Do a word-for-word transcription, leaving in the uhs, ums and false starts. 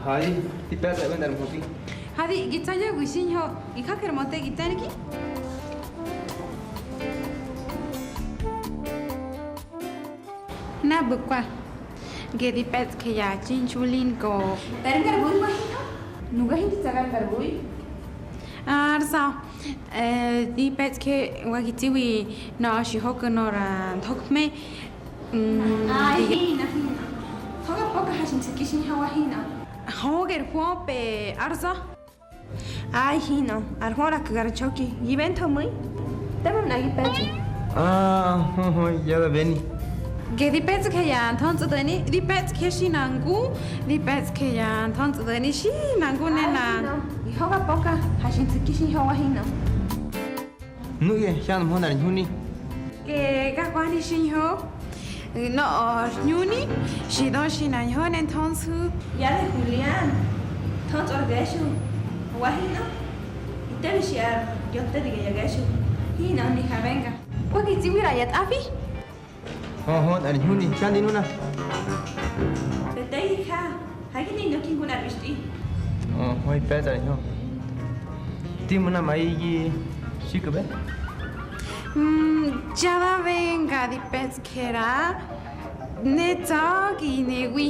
Hadi, di pe̱tsꞌa ꞌbu̱ nꞌar mhödi. Hadi, gi tsa̱ya̱wi xiñho, gi jaju̱ ar möte gi te̱nki. Nabꞌu̱ kwa, ge di pe̱tsꞌje ya txinxu Linko. Te̱ngar bu̱i wa hinꞌö? Nuga hindi tsa̱ gar ngar bu̱i. Ar sa̱, eh, di pe̱tsꞌje wa gi tsiwi nöꞌö xi hoka nöꞌö ra nthokme. Mm, Ai, di- hina, hina. Thoga poka ha xi ntsu̱ki xiñho wa hina. Hoger huöpe ár sa̱. Ai, hinꞌö, ar hwöraku̱ gar nxoki, gi bentho mu̱i. Tema mꞌe̱ gi pe̱tsꞌi. Ah, hö, hö, ya da beni. Ge di pe̱tsꞌje ya nthöntsꞌdo̱ni, di pe̱tsꞌje xi na ngu, di pe̱tsꞌje ya nthöntsꞌdo̱ni xi na ngu ne na. Hinꞌö, gi hoga poka, ha xi ntsu̱ki xiñho wa hinꞌö. Nuꞌye, hyanmhö nꞌar ñhuni. Ke ga kwani xiñho. Nöꞌö ar hñuni, xi dö xi na ñho ne nthönsu̱. Ya de Julián, thöntsꞌö ar ge̱xu̱. Wa hinꞌö? Ite̱bi xi ar yote di ge ya ge̱xu̱. Hinꞌö mi ja benga. Wa gi tsiwi ꞌra ya tꞌafi? Hö, hö, nꞌar ñhuni, xandi nuna. Bete̱i ja. Ha gi ne ino ki ngu nꞌar bixtꞌi. Oi, pe̱tsꞌa ar ñho. Ti muna mai gi xiku̱be. Mm, ya da venga di pe̱tsꞌjera, ne tsa̱ gi newi.